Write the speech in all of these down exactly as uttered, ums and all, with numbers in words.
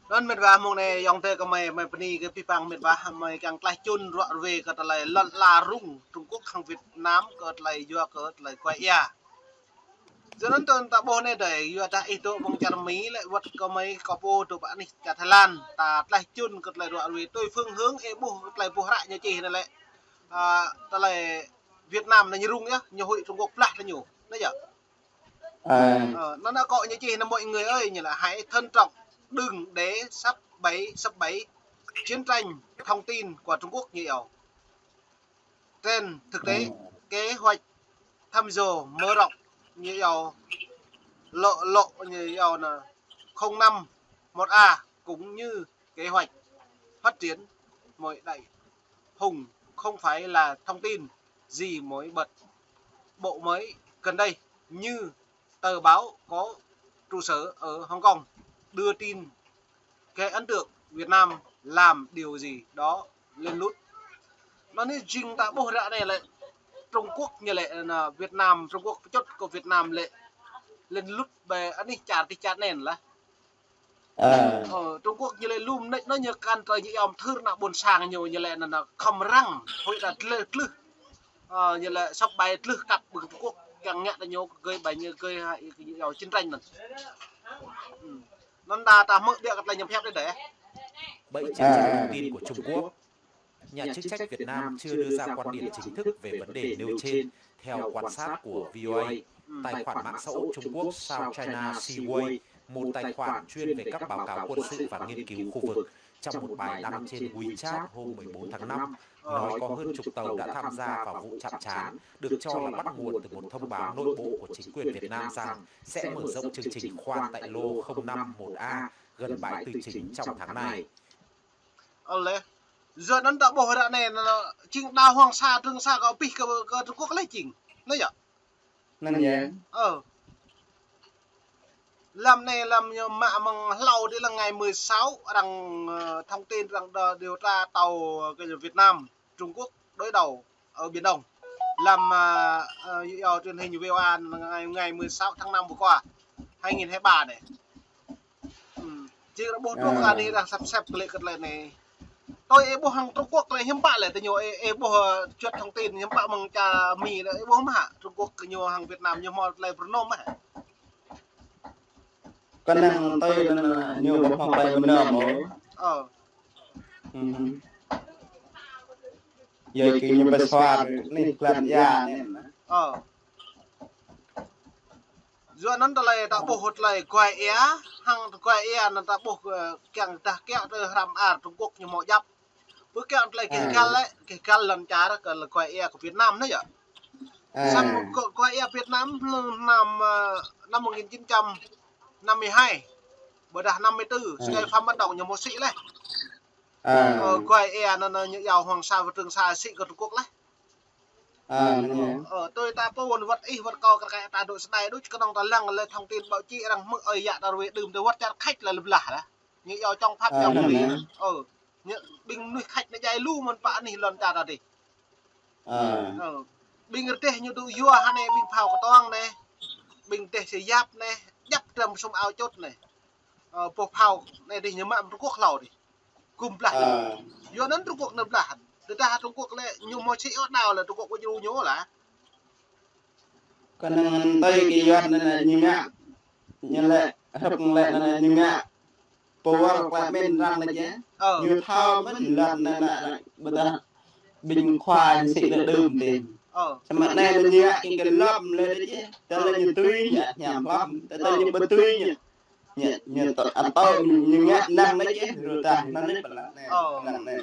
Anŭn mĕt wa mơ̆ng anai ayŏng adơi kơ mơi, mơi bơni kơ pih păng mĕt wa, mơi kiăng tlaih čun ruă ruê kơ tơlơi lŏn ala rŭng Trung Quốc hăng Việt Nam kơ tơlơi yua kơ tơlơi kuai ia. Yua anŭn tơl ta ƀuh anai dơi, yua dah ih dŏ mơ̆ng čar Mi lĕ wơ̆t kơ mơi kơ pô dŏ ƀă anih čar Thái Lan, ta tlaih čun kơ tơlơi ruă ruê tui phương hướng ih ƀuh tơlơi ƀuh hră ñu čih anai lĕ, a, tơlơi Việt Nam anai ñu rŭng yơh, ñu huĭ Trung Quốc blah tơ ñu. Anai yơh. Ơ, anŭn akŏ ñu čih anai mọi người ơi, ñu lĕ hãy thận trọng, đừng để sắp bẫy, sắp bẫy chiến tranh thông tin của Trung Quốc ñu iâu. Trên thực tế, kế hoạch thăm dò mở rộng như iâu, lộ, lộ như iâu là không năm một A cũng như kế hoạch phát triển mới đẩy hùng không phải là thông tin gì mới bật bộ mới gần đây như tờ báo có trụ sở ở Hồng Kông đưa tin gây ấn tượng Việt Nam làm điều gì đó lén lút. Anŭn anai jing ta ƀuh ră anai lĕ Trung Quốc ñu lĕ, anŭn Việt Nam, Trung Quốc pơčŭt kơ Việt Nam lĕ lén lút ƀơi anih čar tih čar anai lah. Ơ, Trung Quốc ñu lĕ lŏm anai anŭn ñu kăn tơlơi ñu iâu mơthưr ană ƀôn sang ñu, ñu lĕ anŭn anŭn khŏm răng, huĭ ta tlưh, tlưh. Ơ, ñu lĕ sắp bẫy tlưh kăp ƀing Trung Quốc kiăng ngă tơ ñu gơi ƀai ñu gơi ha, ñu iâu chiến tranh anŭn. Anŭn ta, ta hmư̆ biă kơ tơlơi ñu pơhiăp anai dơi. Bẫy chiến tranh thông tin của Trung Quốc. Nhà chức trách Việt Nam chưa đưa ra quan điểm chính thức về vấn đề nêu trên. Theo quan sát của V O A, tài khoản mạng xã hội Trung Quốc South China Sea Wave, một tài khoản chuyên về các báo cáo quân sự và nghiên cứu khu vực, trong một bài đăng trên WeChat hôm mười bốn tháng năm, nói có hơn chục tàu đã tham gia vào vụ chạm trán, được cho là bắt nguồn từ một thông báo nội bộ của chính quyền Việt Nam rằng sẽ mở rộng chương trình khoan tại lô không năm một A gần bãi Tư Chính trong tháng này. Ơ lĕ. Yua anŭn ta ƀuh ră anai, anŭn, anŭn, jing đảo Hoàng Sa, Trường Sa kơ pih kơ, kơ Trung Quốc lĕ jing. Anŭn yơh. Anŭn yơh. Ơ. Lăm anai, lăm ñu mă mơ̆ng hlâo dih lăng ngày mười sáu, arăng, ơ, thông tin arăng đo-, điều tra tàu, ơ, kơ Việt Nam, Trung Quốc đối đầu ở Biển Đông. Lăm, ơ, ơ, iâu truyền hình V O A ngày, ngày mười sáu tháng năm vừa qua, hai nghìn hai mươi ba anai. Ư, jing arăng ƀuh Trung Quốc anai arăng sắp xếp kơ lĕ kơ tơlơi anai. Tui ih ƀuh hăng Trung Quốc lĕ hiư̆m pă lĕ tơ ñu, ih, ih ƀuh, ơ, truyện thông tin hiư̆m pă mơ̆ng čar Mi lĕ ih ƀuh mơ̆ hă Trung Quốc kơ ñu hăng Việt Nam ñu hmâo tơlơi pơrơnôm mơ̆ hă? Kơnang tui anŭn ñu ƀuh hmâo tơlơi pơrơnôm mơ̆. Ơ. Ư. Yua kơ ñu pơsuar anih klan ia anai. Ơ. Yua anŭn tơlơi ta ƀuh tơlơi kuai ia, hăng kuai ia anŭn ta ƀuh, ơ, kiăng dah kiaŏ tơ hrăm ar Trung Quốc ñu hmâo djăp. Pơ kiaŏ tơlơi keh gal lĕ, keh gal lŏn čar kơ lĕ kuai ia kơ Việt Nam anai yơh. Samơ̆ kơ kuai ia Việt Nam lơ̆m năm, ơ, năm một nghìn chín trăm năm mươi hai, ƀôdah năm mươi tư, sơkai Phạm Văn Đồng ñu hmâo sĭ leh. Ơ, kuai ia anŭn, anŭn ñu iâu Hoàng Sa và Trường Sa sĭ kơ Trung Quốc leh. Ơ, tui ta pô wơ̆t ih wơ̆t kâo kar kaĭ ta dŏ sơdai đôč kơnơ̆ng ta lăng lĕ thông tin báo chí arăng hmư̆ ơi yă ta ruai đưm tơ wơ̆t čar Khač lĕ lơblah lah. Ñu iâu chống Pháp chống Mỹ. Ơ, ñu ƀing mơnuih Khač anai djai lu mơ̆n pơ anih lŏn čar ta dih. Ơ, ƀing rơdêh ñu dŏ yua hă anai ƀing phao kơtuang anai. Ƀing rơdêh Siam anai, djăp tơm sum ao čôt anai. Ơ, boh phao anai dih ñu mă mơ̆ng Trung Quốc hlâo dih. Gum blah ñu. Yua anŭn Trung Quốc anŭn blah. Tơdah Trung Quốc lĕ ñu hmâo sĭ ôh đao lĕ Trung Quốc ƀu djru ñu lah. Kơnang tui kơ Yuan anŭn ñu ngă. Ñu lĕ hrup lĕ anŭn ñu ngă. Pô wơr klă mĭn arăng lĕ jĕ. Ơ. Ñu thâo mĭn lŏn anŭn ƀôdah ƀing khua ñu sĭ lĕ đưm tih. Ơ. Samơ̆ anai lĕ ñu ngă kơ lŏm lĕ jĕ. Tơl ñu tui ñu hiam lŏm. Tơl ñu ƀu tui ñu. Ñu, ñu tơ, atâo ñu ngă năng lĕ jĕ, rơtah năng lĕ pơlă anai, năng anai.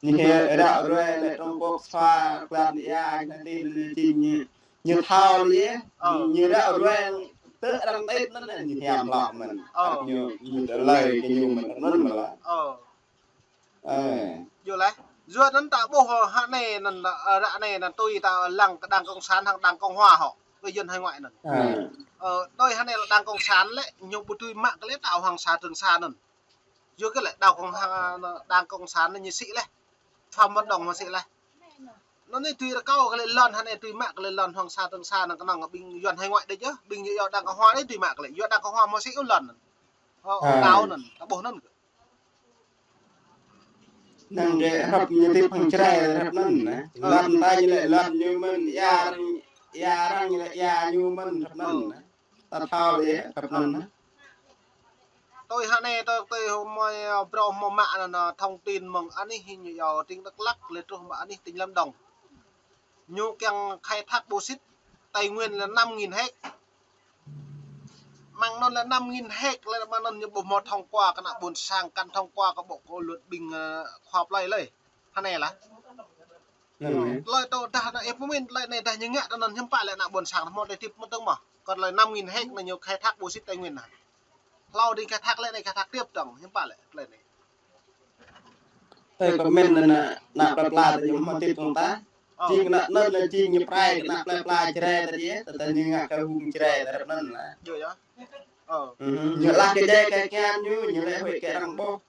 Ñu hia ră ruai lĕ Trung Quốc sua klan ia, klan tin ñu jing ñu, ñu thâo lĕ jĕ, ñu ră ruai tơ arăng tết anŭn ñu hiam lŏm mơ̆n. Ñu, ñu tơlơi kơ ñu mơ̆n anŭn mơ̆n lah. Ơ. Yua leh, yua anŭn ta ƀuh hă anai anŭn, ơ, ră anai anŭn tui ta lăng kơ Đảng Cộng sản hăng Đảng Cộng hòa hŏ, kơ Yuan hải ngoại anŭn. Ơ, tui hă anai lĕ Đảng Cộng sản lĕ, ñu ƀu dưi mă kơ lĕ đảo Hoàng Sa Trường Sa anŭn. Yua kơ lĕ đảo Cộng hòa, Đảng Cộng sản anŭn ñu sĭ leh. Phạm Văn Đồng hmâo sĭ leh. Anŭn anai dưi rơkâo kơ lĕ lŏn hă anai dưi mă kơ lĕ lŏn Hoàng Sa Trường Sa anŭn kơnơ̆ng ƀing Yuan hải ngoại đôč yơh, ƀing ñu iâu Đảng Cộng hòa anai dưi mă kơ lĕ, yua Đảng Cộng hòa hmâo sĭ ôh lŏn anŭn. Ơ, ơ, đau anŭn, ta ƀuh anŭn. Năng kơ hrăp ñu tip hăng Jrai hrăp anŭn, nă. Ơ. Lŏn ta ñu lĕ lŏn ñu mơ̆n, ia arăng, ia arăng ñu lĕ ia ñu mơ̆n hrăp anŭn, nă. Ta thâo lĕ hrăp anŭn, nă. Tui hơnai, tui, tui hmâo, ơ, brô hmâo mă anŭn, ơ, thông tin mơ̆ng anih ñu yua tỉnh Đắk Lắk lĕ truh mă anih tỉnh Lâm Đồng. Ñu kiăng khai thác bô xít Tây Nguyên lĕ năm nghìn héc. Mơ̆ng anŭn lĕ năm nghìn héc lĕ mơ̆ng anŭn ñu ƀu hmâo thông qua kơ ană ƀôn sang, kăn thông qua kơ bộ kơ luật ƀing, ơ, khua plơi lơi. Hơnai lah. Lơi tơ dah ană ih pơmĭn lơi anai dah ñu ngă tơ anŭn hiư̆m pă lĕ ană ƀôn sang hmâo tơlơi tip mơ̆ tơ̆ng mơ̆. Kơ lơi năm nghìn héc anai ñu khai thác bô xít Tây Nguyên anai. Hlâo đĭ khai thác lĕ anai khai thác tiếp dong hiư̆m pă lĕ lơi anai. Tơ kơ mĭn anŭn ană, ană plơi pla tơ ñu hmâo tip tơ̆ng ta. Ơ. Jing anŭn anŭn jing ñu prai kơ ană plơi pla Jrai tơ dih, tơ, tơ ñu ngă kơ hung Jrai tơ hrăp anŭn lah. Yơh, yơh. Ơ. Ñu lah kơ djai kơ kian ñu, ñu lĕ huĭ kơ arăng ƀuh.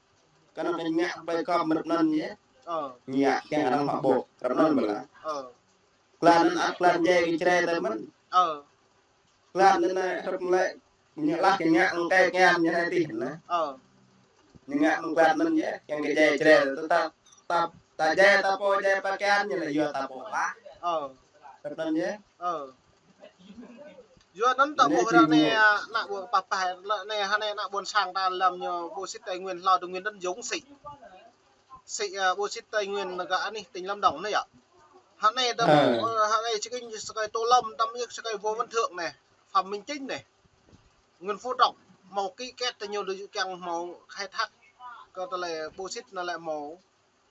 Kơ anŭn kơ ñu ngă plơi kŏp mơ̆n anŭn yơh. Ơ. Ñu ngă kiăng arăng hmâo ƀuh, hrăp anŭn mơ̆n lah. Ơ. Klan anŭn ăt klan djai kơ Jrai tơ mơ̆n. Ơ. Klan anŭn anai hrăp lĕ ñu lah kơ ngă mơ̆ng kơ kian ñu anai tih anŭn. Ơ. Ñu ngă mơ̆ng klan anŭn yơh, kiăng kơ djai Jrai tơ ta, ta, ta djai ta pô djai pơ kian ñu lĕ yua ta pô lah. Ơ. Hrăp anŭn yơh. Ơ. Yua anŭn ta ƀuh ră anai, ană ƀôn pah pah, anai hơnai ană ƀôn sang ta lăm ñu bô xít Tây Nguyên, hlâo Tây Nguyên anŭn yŏng sĭ. Sĭ, ơ, bô xít Tây Nguyên anŭn kơ anih tỉnh Lâm Đồng anai yơh. Hơnai ta ƀuh, ơ, hơnai či kơ ñu sơkai Tô Lâm, ta ƀuh sơkai Võ Văn Thưởng anai, Phạm Minh Chính anai, Nguyễn Phú Trọng, hmâo ký kết tơ ñu đu kiăng hmâo khai thác kơ tơlơi bô xít anŭn lĕ hmâo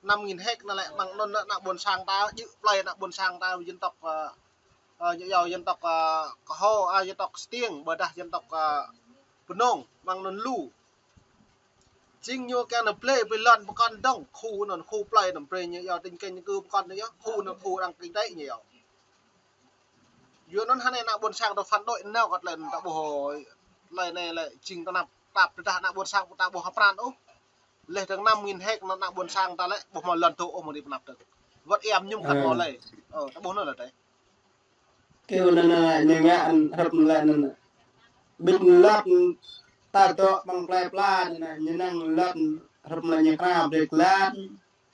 năm nghìn héc anŭn lĕ mơ̆ng anŭn ană ƀôn sang ta, djơ̆ plơi ană ƀôn sang ta dân tộc, ơ, ơ, yua dân tộc, ơ, Kơho, ơ, dân tộc Stiêng, ƀôdah dân tộc, ơ, Bunong, mơ̆ng anŭn lu. Jing ñu kiăng anŭn blơi ƀơi lŏn pơkŏn dong, khu anŭn, khu plơi anŭn brơi ñu yua tỉnh kênh cư pơkŏn anŭn yơh, khu anŭn khu đang kinh tế ñu yua. Yua anŭn hơnai ană ƀôn sang ta phản đối nao kơ tơlơi anŭn ta ƀuh hơi. Tơlơi anai lĕ jing ta năp tap tơdah ană ƀôn sang ta ƀuh hơpran ôh. Leh dơ̆ng năm nghìn héc anŭn ană ƀôn sang ta lĕ ƀuh hmâo lŏn tŭ ôh mơ̆ng đĭ pơ anăp tơ̆. Wơ̆t iam mơñum khăt hmâo lơi. Ơ, ta ƀuh anŭn lĕ tơi. Kơ anŭn anŭn ñu ngă hrăp lĕ anŭn. Ƀing lŏn ta dŏ mơ̆ng plơi pla anŭn, ñu năng lŏn hrăp lĕ ñu kơnap brơi klan.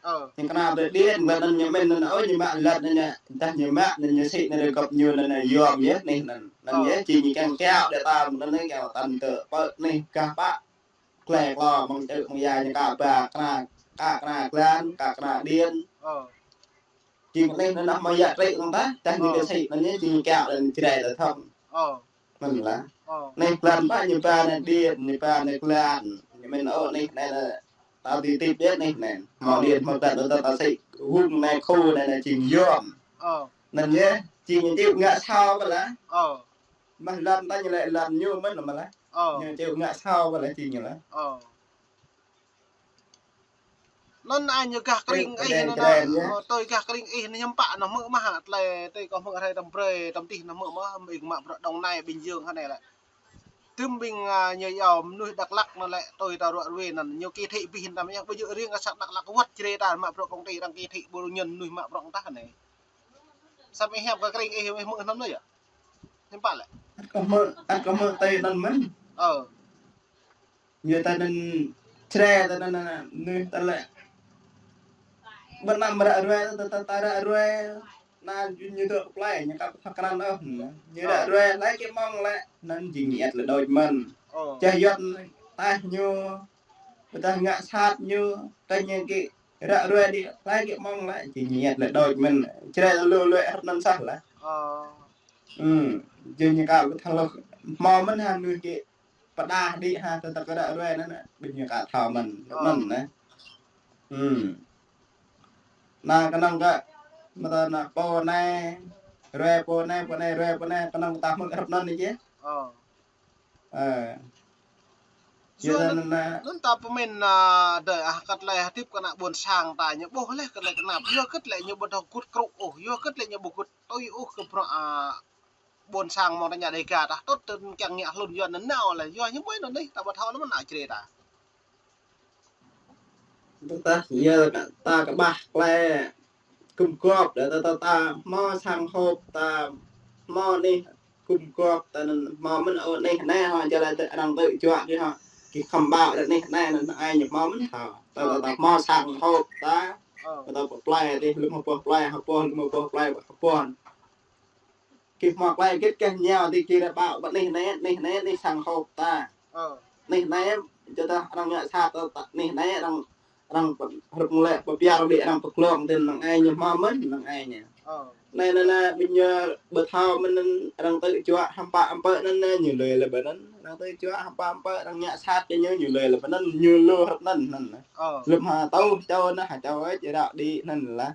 Ơ. Ñu kơnap brơi điện, klan anŭn ñu mĭn anŭn, ơ, ñu mă lŏn anŭn, dah ñu mă anŭn ñu sĭ anŭn rơkăp ñu anŭn yom yơh anai anŭn. Anŭn yơh, jing ñu kiăng kiaŏ đe tam anŭn kiaŏ tam tơ pơ anai gah pă. Klĕ klô mơ̆ng čư̆ mơ̆ng ia ñu ka ba kơna, ka kơna klan, ka kơna điện. Ơ. Jing anai anŭn anŭn mơ̆ ia trĕ tơ̆ng ta, dah ñu kơ sĭ anŭn ñu jing kiaŏ anŭn Jrai tơ thŏm. Ơ. Mơ̆n lah. Ơ. Anai klan pă ñu ba anŭn điện, ñu ba anŭn klan. Ñu mĭn ơ anai anai anŭn ta tui tip điện anai anŭn. Hmâo điện hmâo klan anŭn ta ta sĭ hung anai khu anai anŭn jing yom. Ơ. Anŭn yơh, jing ñu tip ngă sao pơ lah. Ơ. Mă lŏn ta ñu lĕ lŏn ñu mơ̆n mơ̆ lah. Ơ. Ñu tip ngă sao pơ lah jing ñu lah. Ơ. Anŭn ai ñu gah kring ih anŭn, ơ, tui gah kring ih anŭn hiư̆m pă anŭn hmư̆ mơ̆ hă, tơlơi tui kâo hmư̆ hrơi tơm brơi tơm tih anŭn hmư̆ mơ̆, ƀing mă bruă Đồng Nai, Bình Dương hơnai lĕ. Tơm ƀing, ơ, ñu yua mơnuih Dak Lak anŭn lĕ tui ta ruă ruê anŭn, ñu kỳ thị ƀing ta mơ̆ yơh, ƀu djơ̆ riêng kơ sang Dak Lak wơ̆t Jrai ta mă bruă công ty arăng kỳ thị ƀu ñu mơnuih mă bruă tah anai. Samơ̆ ih hiăp kơ kring ih, ih hmư̆ anŭn yơh. Hiư̆m pă lĕ. Ăt kâo hmư̆, ăt kâo hmư̆ tui anŭn mơ̆n. Ơ. Ñu ta anŭn Jrai ta anŭn anŭn anŭn ta lĕ. Bơ năm ră ruai ta ta ta ră ruai. Anŭn ñu ñu tơ plơi ñu ka pơthâo krăn ôh. Ñu ră ruai lĕ kơ mơ̆ng lĕ. Anŭn jing ñu ăt lĕ đôč mơ̆n. Ơ. Čeh yŏt tah ñu. Ƀôdah ngă sat ñu. Kơ ñu kơ ră ruai đĭ lĕ kơ mơ̆ng lĕ. Jing ñu ăt lĕ đôč mơ̆n. Jrai lu lu ăt anŭn sah lah. Ơ. Ư, jing ñu ka pơthâo hmâo mơ̆n ha mơnuih kơ pơdah đĭ ha, tơdah kơ ră ruai anŭn, ƀing ñu ka thâo mơ̆n, anŭn anai. Ư. Anai kơnơ̆ng kơ, mơta anai pô anai, ruai pô anai, pô anai, ruai pô anai, kơnơ̆ng ta hmư̆ hrăp anŭn anai jĕ. Ơ. Ơ. Yua anŭn, anŭn ta pơmĭn, ơ, đơi, ơ, kơ tơlơi hơdip kơ ană ƀôn sang ta ñu ƀuh leh kơ tơlơi kơnap. Yua kơ tơlơi ñu ƀu thâo gŭt krŭ ôh, yua kơ tơlơi ñu ƀu gŭt tui ôh kơ bruă, ơ, ƀôn sang mơ̆ng ta ñu Dêga ta tŭt tơ kiăng ngă hlŭn yua anŭn nao lĕ, yua ñu ƀuh anŭn anai, ta ƀu thâo anŭn mơ̆n ană Jrai ta. Tơdah yua ta kơƀah klĕ gum gŏp, ta, ta, ta, ta hmâo sang hôp, ta hmâo anih gum gŏp, ta anŭn hmâo mơ̆n ơ anih anai hŏ, jơlah ta arăng tơjuă kơ hŏ. Kih khăm ƀă ră anai, anai, anai, anai ñu hmâo mơ̆n thâo. Ta, ta, ta hmâo sang hôp ta. Ơ. Ta pơplai dih, lơ̆m hơpơh plai, hơpơh, lơ̆m hơpơh plai, hơpơh. Kih hmâo plai git kih ñao dih kih ră ƀă, ƀă anai, anai, anai, anai, anai sang hôp ta. Ơ. Anai, anai, čơdah arăng ngă sat ta, ta, anai, anai, arăng, arăng pơ-, hrup lĕ pơpiar dih arăng pơglông dih năng ai ñu hmâo mơ̆n, năng ai ñu. Ơ. Anai, anai, anai, ƀing ñu ƀu thâo mơ̆n anŭn arăng tŭ juă hăm pă hăm pă anŭn anai ñu lui lĕ ƀơi anŭn. Arăng tŭ juă hăm pă hăm pă arăng ngă sat kơ ñu, ñu lui lĕ ƀơi anŭn, ñu lui hrup anŭn anŭn. Ơ. Lơ̆m ha tŭ čô anŭn, ha čô ơi, či ră đĭ anŭn lah.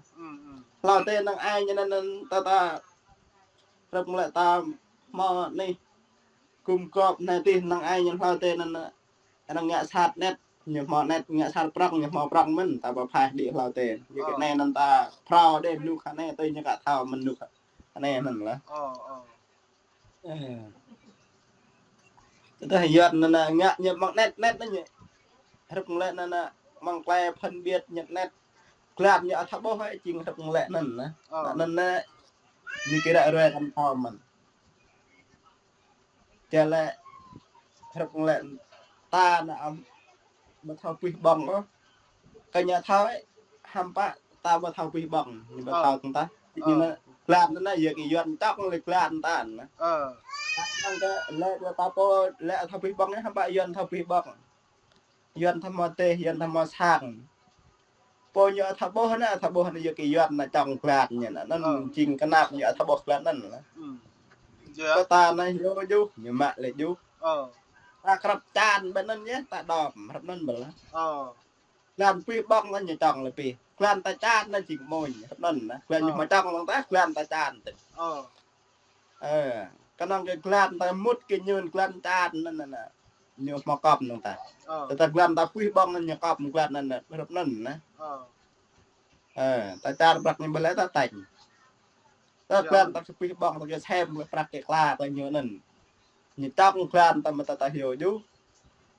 Hlâo tê năng ai ñu anŭn anŭn ta ta hrup lĕ ta hmâo anai gum gŏp anai dih năng ai ñu hlâo tê anŭn anŭn arăng ngă sat anet, ñu hmâo anet ngă sat prŏng, ñu hmâo prŏng mơ̆n, ta pơphaih đĭ hlâo tê. Yua kơ anai anŭn ta phrâo đĭ mơnuih anai tui ñu ka thâo mơnuih anai anŭn lah. Ơ, ơ. Ơ. Tơdah Yuan anŭn anŭn ngă ñu mơ̆ng anet, anet anŭn ñu. Hrup lĕ anŭn anŭn mơ̆ng klai phân biệt ñu anet. Glan ñu ăt thâo ƀuh ai jing hrup lĕ anŭn anŭn. Ơ. Anŭn anŭn ñu kơ ră ruai kăn thâo mơ̆n. Tơdah lĕ hrup lĕ ta anŭn ăm ƀu thâo pih ƀơ̆ng ôh. Kơ ñu thâo ai, hăm pă ta ƀu thâo pih ƀơ̆ng, ñu ƀu thâo tơ̆ng ta. Ơ. Ñu anŭn glan anŭn anŭn, yua kơ Yuan čŏk lĕ glan ta anŭn. Ơ. Tơ̆ng kơ lĕ ƀu ta pô lĕ thâo pih ƀơ̆ng ai, hăm pă Yuan thâo pih ƀơ̆ng. Yuan thâo hmâo teh, Yuan thâo hmâo sang. Pô ñu thâo ƀuh anŭn, thâo ƀuh anŭn yua kơ Yuan anŭn čŏng glan ñu anŭn. Ơ. Anŭn jing kơnăp ñu thâo ƀuh glan anŭn lah. Ơ. Kơ ta anŭn hyu juh, ñu mă lĕ juh. Ơ. Ta krăp čan ƀơi anŭn yơh, ta đom, hrup anŭn ƀơi lah. Ơ. Glan pih ƀơ̆ng anŭn ñu čŏng lĕ pih. Glan ta čan anŭn jing mơ̆n, hrup anŭn lah. Glan ñu hmâo čŏng lăng ta, glan ta čan tih. Ơ. Ơ, kơnơ̆ng kơ glan ta mŭt kơ ñu glan čan anŭn anŭn anŭn. Ñu hmâo kŏp năng ta. Ơ. Tơdah glan ta pih ƀơ̆ng anŭn ñu kŏp glan anŭn anŭn, hrup anŭn lah. Ơ. Ơ, ta čar prăk ñu ƀơi lĕ ta tañ. Tơdah glan ta pih ƀơ̆ng ta kơ sem lĕ prăk kơ kla ta ñu anŭn. Ñu čŏng glan ta mă ta ta hyu juh.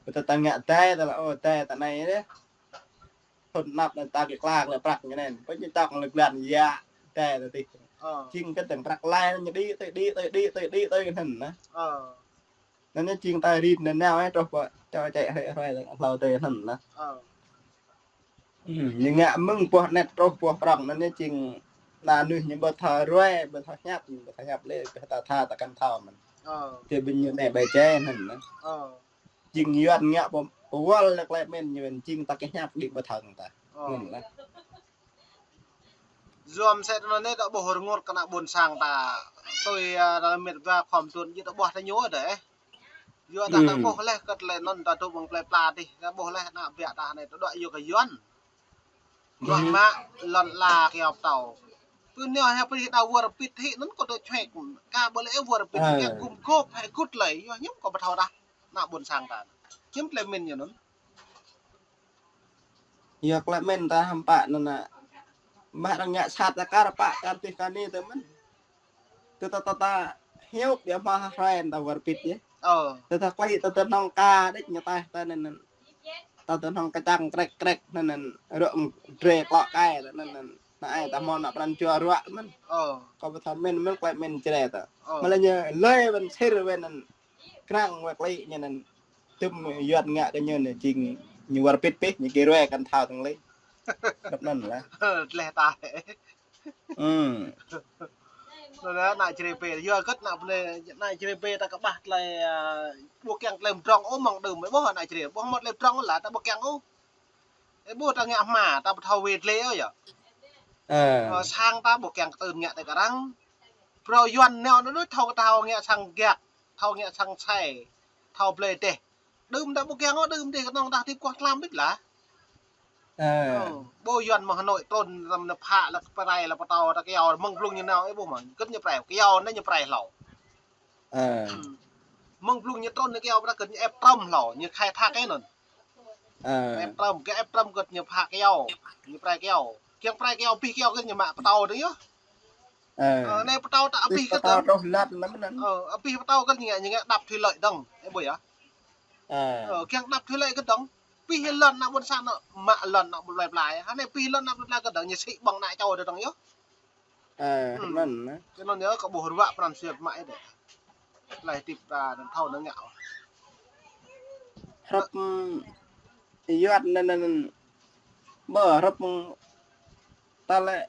Mă ta ta ngă dai ta lah, ơ, dai ta anai dih. Thŭn anăp anŭn ta kơ kla lĕ prăk ñu anŭn. Pơ ñu čŏng lĕ glan yă dai ta tih. Ơ. Jing kơ tơ̆ng prăk lai ñu đĭ tui, đĭ tui, đĭ tui, đĭ tui anŭn lah. Ơ. Anŭn ñu jing ta rin anŭn nao ai truh pơ čô čĕ hrơi hrơi hlâo tê anŭn lah. Ơ. Ơ, ñu ngă mơ̆ng boh anet truh boh prŏng anŭn ñu jing anŭn mơnuih ñu ƀu thâo ruai, ƀu thâo hiăp, ƀu thâo hiăp lĕ, ƀu ta tha ta kăn thâo mơ̆n. Ơ. Tơdah ƀing ñu anai ƀai čai anŭn lah. Ơ. Jing Yuan ngă pơ-, pơwăl lĕ klĕ mơ̆n ñu jing ta kơ hiăp đĭ ƀu thâo ta. Ơ. Anŭn lah. Yua mơsĕ tơ anai ta ƀuh rơngot kơ ană ƀôn sang ta. Tui, ơ, ta mĕt wa khŏm tuôn jĭt ta ƀuh ta ñu dih. Yua dah ta ƀuh leh kơ tơlơi anŭn ta dŏ mơ̆ng plơi pla dih. Ta ƀuh leh ană biă ta anai ta dŏ yua kơ Yuan. Yua mă lŏn la kơ yua pơtâo. Pơ anai hă pơrih ta wơr pit hĭ anŭn kơ dŏ čuek. Ka ƀu lĕ wơr pit kơ gum gŏp hĕ kŭt lơi. Yua hiư̆m kơ ƀu thâo dah. Ană ƀôn sang ta. Hiư̆m tơlơi mĭn ñu anŭn. Yua klĕ mơ̆n ta hăm pă anŭn anŭn. Mă arăng ngă sat ta kar pă kar tih kơ anai tơ mơ̆n. Tơ ta ta ta hiup yua mă hrơi ta wơr pit yơh. Ơ. Tơ ta klĕ ta ta nŏng ka đĕč ñu taih ta anŭn anŭn. Ta ta nŏng kơčăng krĕk krĕk anŭn anŭn. Rŏ drơi klŏ kai ta anŭn anŭn. Anai ta hmâo ană pran jua ruă mơ̆n. Ơ. Kơ ƀu thâo mĭn mơ̆n klĕ mơ̆n čre ta. Ơ. Mă lĕ ñu lơi ƀan sir ƀan anŭn. Krăng wơ̆t lĕ ñu anŭn. Tơm Yuan ngă kơ ñu anŭn jing ñu wơr pit pih, ñu kơ ruai kăn thâo tơ̆ng lĕ. Hrup anŭn lah. Ơ, tơleh ta. Ơ. Anŭn lah ană čre pê, yua kơ ană plơi, ană čre pê ta kơƀah tơlơi, ơ, ƀu kiăng tơlơi mdrŏng ôh mơ̆ng đưm, ƀuh ană čre, ƀuh hmâo tơlơi mdrŏng lah ta ƀu kiăng ôh. Ơ, ƀuh ta ngă hma, ta ƀu thâo wơ̆t lĕ ôh yơh. Ơ. Ơ, sang ta ƀu kiăng kơtưn ngă tơ kơ arăng. Phrâo Yuan nao anŭn thâo kơ thâo ngă sang giak, thâo ngă sang sai, thâo blơi dêh. Đưm ta ƀu kiăng ôh, đưm dêh kơnơ̆ng ta hơdip kuah tlam đĭ lah. Ơ. Ơ, ƀuh Yuan mơ̆ng Hà Nội trŭn tơm nao phă lĕ pơrai lĕ pơtâo ta kơ yua mơ̆ng blung ñu nao, ơ, ƀuh mơ̆n, kơ ñu prai, kơ yua anŭn ñu prai hlâo. Ơ. Mơ̆ng blung ñu trŭn ñu kơ yua pơrai kơ ñu ĕp trŏm hlâo, ñu khai thác kơ anŭn. Ơ. Ĕp trŏm, kơ ĕp trŏm kơ ñu phă kơ yua, ñu prai kơ yua. Kiăng prai kơ yua, abih kơ yua kơ ñu mă pơtâo dơ̆ng yơh. Ơ. Ơ, anai pơtâo ta abih kơ pơtâo dơ̆ng. Truh lăn lăm anŭn. Ơ, abih pơtâo kơ ñu ngă, ñu ngă đập thủy lợi dơ̆ng. Ơ, ƀuh yơh. Ơ. Ơ, kiăng đập thủy lợi kơ dơ̆ng. Abih lŏn ană ƀôn sang anŭn, mă lŏn ană ƀôn plơi pla. Hă anai abih lŏn ană ƀôn plơi kơ dơ̆ng, ñu sĭ ƀơ̆ng ană čô dơ̆ng yơh. Ơ, anŭn. Kơ anŭn yơh kơ ƀuh ruă pran jua mă ih dêh. Tơlơi hơdip ta anŭn thâo anŭn ngă. Hrup, ưm, Yuan anŭn, anŭn, anŭn. Bơ, hrup, ưm, ta lĕ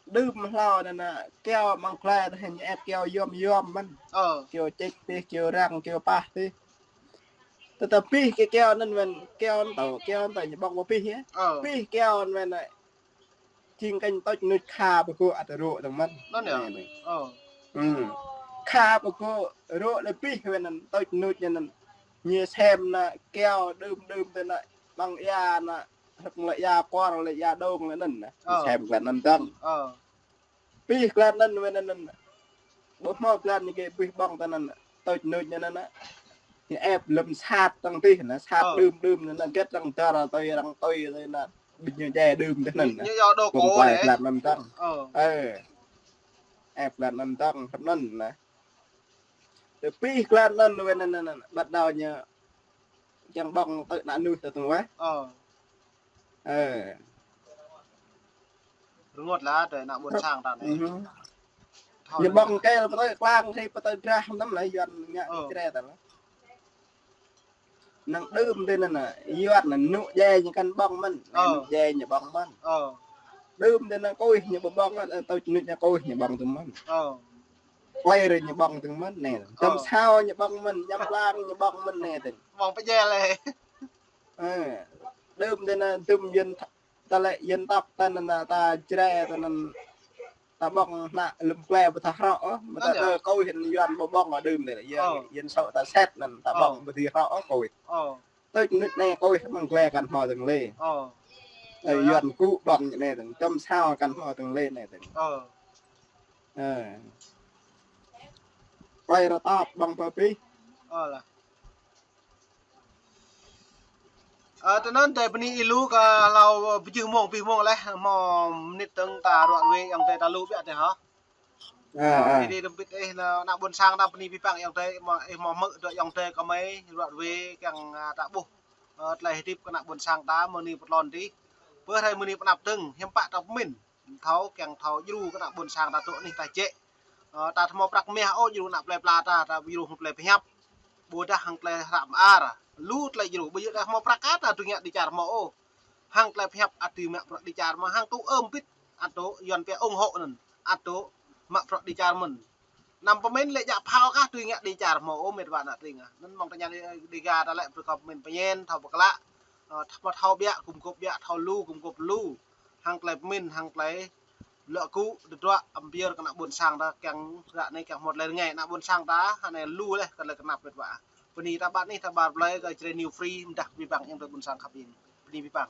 đưm hlâo anŭn, anŭn, keo mơ̆ng glai anŭn, ñu ĕp keo yom yom mơ̆n. Ơ. Keo čĕk tih, keo răng, keo pah tih. Tơdah pih kơ keo anŭn wơ̆n, keo anŭn tơ, keo anŭn tơ ñu ƀơ̆ng pơ pih yơh. Ơ. Pih keo anŭn wơ̆n, jing kơnh tŭč nuč kha pơgŏ ăt rŏ dơ̆ng mơ̆n. Anŭn yơh. Anai, anai. Ơ. Ưm. Kha pơgŏ rŏ lĕ pih wơ̆n anŭn tŭč nuč anŭn. Ñu sem anŭn keo đưm đưm tơ anŭn ƀơ̆ng ia anŭn hơ̆k lĕ ia kuar lĕ ia dong lĕ anŭn anŭn. Ơ. Sem glăi anŭn dơ̆ng. Ơ. Pih glăi anŭn wơ̆n anŭn. Ƀu hmâo glăi ñu kơ pih ƀơ̆ng tơ anŭn. Tŭč nuč anŭn anŭn. Ñu ĕp lơ̆m sat dơ̆ng tih anŭn, sat Ơ. Đưm đưm anŭn, anŭn gĕt dơ̆ng dar tui, dơ̆ng tui tui anŭn. Ƀing ñu djai đưm tơ anŭn. Ñu, ñu yua đô kơ kô glăi anŭn. Glăi anŭn dơ̆ng. Ơ. Ơ. Ĕp glăi anŭn dơ̆ng, hrup anŭn anŭn. Tơ pih glăi anŭn wơ̆n anŭn, anŭn, anŭn. Bắt đầu ñu kiăng ƀơ̆ng tơ anŭn nuih tơ tơ̆ng wơ̆t. Ơ. Ơ. Rơngot lah tơ ană ƀôn sang ta anai. Ưm. Thâo ñu lĕ ƀơ̆ng kơ pơtơi klang, hrơi pơtơi drah, mơtam lĕ Yuan ngă Ơ. Jrai ta lĕ. Năng đưm tơ anŭn anŭn, Yuan anŭn, anŭn djai ñu kăn ƀơ̆ng mơ̆n, Ơ. Anŭn djai ñu ƀơ̆ng mơ̆n. Ơ. Đưm tơ anŭn kuih ñu ƀơ̆ng mơ̆n, ơ, tŭč nuč ñu kuih ñu ƀơ̆ng tơ mơ̆n. Ơ. Klei rơi ñu ƀơ̆ng tơ mơ̆n anai. Ơ. Čăm sao ñu ƀơ̆ng mơ̆n, ñăm blang ñu ƀơ̆ng mơ̆n anai tơ. Ƀơ̆ng pơjel lĕ. Ơ. Đưm tơ anŭn, đưm Yuan th-, ta lĕ Yuan tŏk ta anŭn, ta Jrai ta anŭn, ta ƀơ̆ng anŭn lơ̆m klei ƀu thâo hrŏ, ơ. Mơ̆ ta Anŭn yơh. Tơ kuih Yuan ƀu ƀơ̆ng đưm tơ lĕ. Yuan, Ơ. Yuan sŏ ta set anŭn, ta Ơ. Ƀơ̆ng ƀu thâo hrŏ kuih. Ơ. Tŭč nuč anai kuih mơ̆ng glai kăn hmâo tơ̆ng lĕ. Ơ. Ơ, Yuan kŭ ƀơ̆ng anai tơ̆ng, čăm sao kăn hmâo tơ̆ng lĕ anai tơ̆ng. Ơ. Ơ. Klei rơtop ƀơ̆ng pơ pih. Ơ lah. Ơ, tơ anŭn tơ bơni ih lu kơ hlâo pơjưh mông, pih mông leh, hmâo mơnit tơ̆ng ta ruă ruê ayŏng adơi ta lu biă tơ hă. Ơ, ơ. Ih đĭ đơ̆m bit ih ană ƀôn sang ta bơni abih bang ayŏng adơi, hmâo, ih hmâo hmư̆ dŏ ayŏng adơi kơmơi, ruă ruê kiăng, ơ, ta ƀuh, ơ, tơlơi hơdip kơ ană ƀôn sang ta, mơ̆ng anai pơtlôn dih. Bơ hrơi mơ̆ng anai pơanăp dơ̆ng, hiư̆m pă ta pơmĭn. Thâo, kiăng thâo djru kơ ană ƀôn sang ta tŏ anih ta jĕ. Ơ, ta hmâo prăk mah ôh djru ană plơi pla ta, ta djru hăng tơlơi pơhiăp. Ƀôdah hăng tơlơi hră mơar. Lu tơlơi djru, ƀu djơ̆ ta hmâo prăk kơ ta tui ngă dêh čar hmâo ôh. Hăng tơlơi pơhiăp ăt dưi mă bruă dêh čar mơ̆n, hăng tŭ ơ bit ăt tŭ Yuan pia ủng hộ anŭn, ăt tŭ mă bruă dêh čar mơ̆n. Anăm pơmĭn lĕ djă phao kah tui ngă dêh čar hmâo ôh, met wa ană tring ah. Anŭn mơ̆ng tơña Dêga ta lĕ brơi kơ pơmĭn pơñen, thâo pơklă. Ơ, thâo, thâo biă, gum gôp biă, thâo lu, gum gôp lu. Hăng tơlơi pơmĭn, hăng tơlơi lŏ kŭ, tơdruă, ambiar kơ ană ƀôn sang ta, kiăng ră anai kiăng hmâo tơlơi rơngai, ană ƀôn sang ta, hă anai lu leh, kơ tơlơi kơnăp met wa. Bơni ta ƀă anih, ta ƀar plơi, kơ Jrai New Free, mơdah abih bang ayŏng adơi ƀôn sang khăp ing. Bơni abih bang.